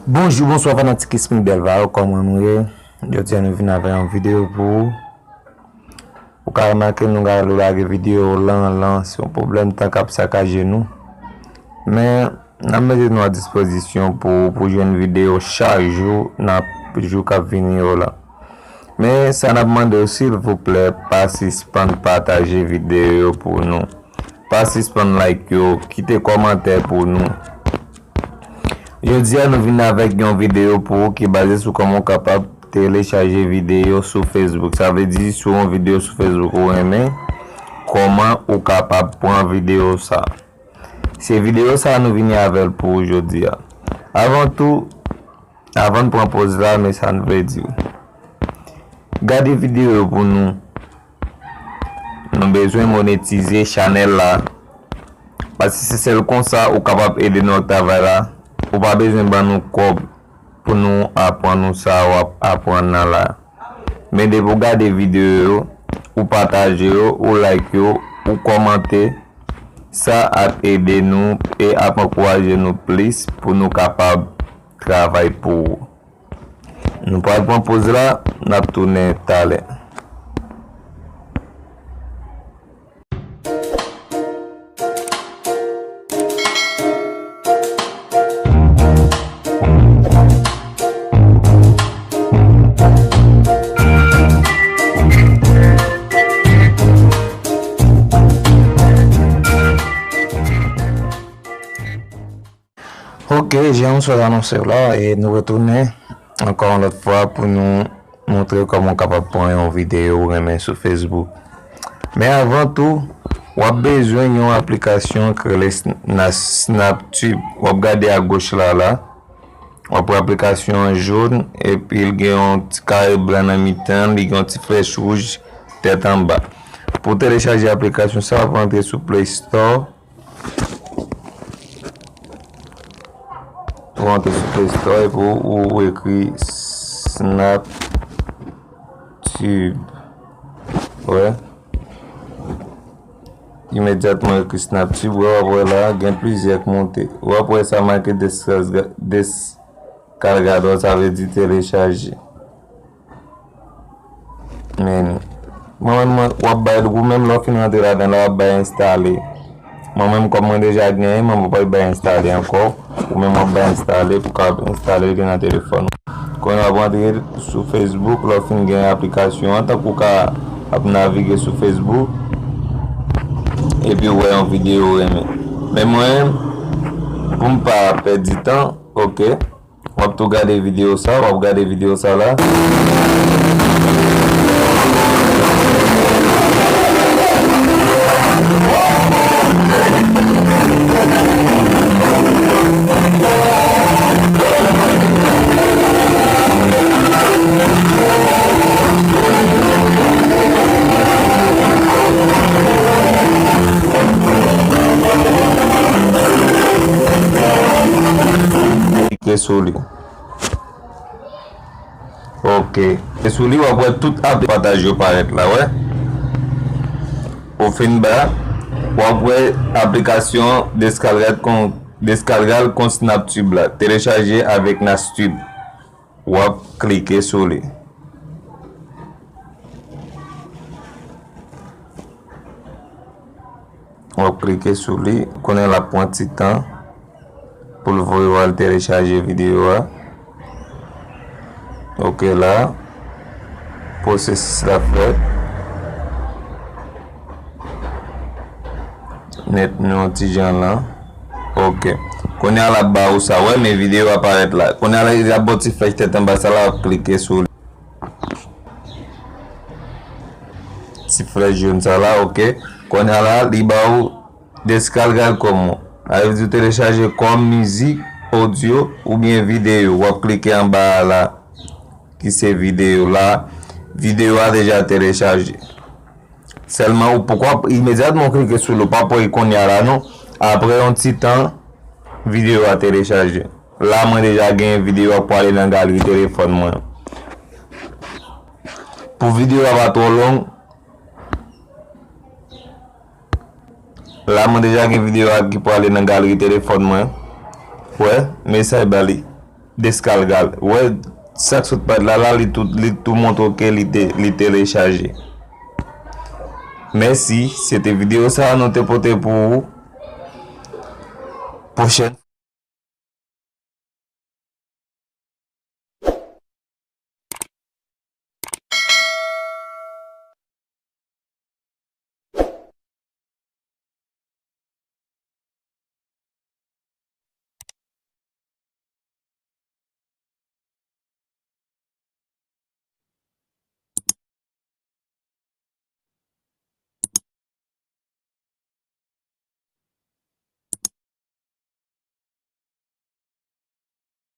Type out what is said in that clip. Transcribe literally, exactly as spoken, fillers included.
Bonjou, bonswa fanatik Ismael Delva yo, kòman nou ye? Jodi a nou vin avèk yon videyo pou ou. Ou ka remake nou gade lage videyo lan, lan, se yon pwoblèm tan k ap sakaje nou. Men, n ap mete nou a dispozisyon pou, pou jwenn videyo chak jou, nan jou k ap vini yo la. Men, sa n ap mande w, silvouplè, pa sispann pataje videyo yo pou nou. Pa sispann like yo, kite kòmantè pou nou. Jodi a, nou vin avèk yon videyo pou ou ki baze sou kòman w kapab telechaje videyo sou Facebook. Sa vle di, si w yon videyo sou Facebook ou renmen, kòman ou kapab pran videyo sa. Se videyo sa nou vini avè l pou ou jodi a. Avan tou, avan n pran poz la, men sa n vle di w. Gade videyo yo pou nou. Nou bezwen monetize chanèl la. Paske se sèl konsa ou kapab ede nou ak travay la. Ou pa bezwen ban nou kòb pou nou aprann ou sa w ap aprann nan la. Men depi w gade videyo yo, ou pataje yo, ou like yo, ou kòmante, sa ap ede nou e ap ankouraje nou plis pou nou kapab travay pou ou. Nou pral pran poz la, n ap tounen talè. Ok, jan m sot anonse w la, e nou retounen ankò yon lòt fwa pou nou montre kòman w kapab pran yon videyo ou renmen sou Facebook. Men avan tou, w ap bezwen yon aplikasyon ki rele Sna-, SnapTube. W ap gade agoch la, la. W ap wè aplikasyon an jòn, epi l gen yon ti kare blan nan mitan l, li gen yon ti flèch wouj tèt anba. Pou telechaje aplikasyon sa, w ap rantre sou Play Store. Ou rantre sou Play Store epi ou, ou ekri SnapTube. Wè. Imedyatman ou ekri SnapTube, wè, w ap wè la, gen plizyè k monte. W ap wè sa make deskas-, descargador, sa vle di telechaje. Men, mwen menm, mwen, w ap bay, ou menm lè w fin rantre ladan la, w ap bay enstale. Mwen menm, kòm mwen deja genyen, mwen pa pral bay enstale ankò. Ou menm w ap bay enstale pou w ka enstale l gen nan telefòn ou. Kounye a w ap rantre sou Facebook, lè w fin gen aplikasyon an, tankou w ka ap navige sou Facebook, epi w wè yon videyo ou renmen. Men mwen, pou m pa pèdi tan, ok. W ap tou gade videyo sa, w ap gade videyo sa la. Klike sou li. Ok. E sou li, w ap wè tout aplikasyon pataj yo parèt la, wè. Ou fin ba, w ap wè aplikasyon Descarga con, Descarga con SnapTube la. Telechaje avèk SnapTube. W ap klike sou li. W ap klike sou li, konnen l ap pran ti tan pou l voye w al telechaje videyo a. Ok la, pwosesis la fèt. Net nou yon ti jan lan. Ok. Kounye a l ap ba ou sa, wè, men videyo a parèt la. Kounye a la, l ap ba w ti flèch tèt anba sa la, w ap klike sou li. Ti flèch jòn sa la, ok. Kounye a la, li ba ou descargar como. Sa vle di w telechaje kòm mizik, odyo, oubyen videyo. W ap klike anba a la, ki se videyo la. Videyo a deja telechaje. Sèlman, ou poko ap, imedyatman w klike sou li, ou p ap wè l kounye a la, non. Apre yon ti tan, videyo a telechaje. La, mwen deja gen videyo a k pwale nan galri telefòn mwen. Pou videyo a pa twò long, la, mwen deja gen videyo a ki pwale nan galri telefòn mwen. Wè, mesaj ba li. Descarga l. Ou wè sa k sot parèt la la, li tou, li tou montre w ke li te, li telechaje. Mèsi, se te videyo sa a nou te pote pou ou. Pwochèn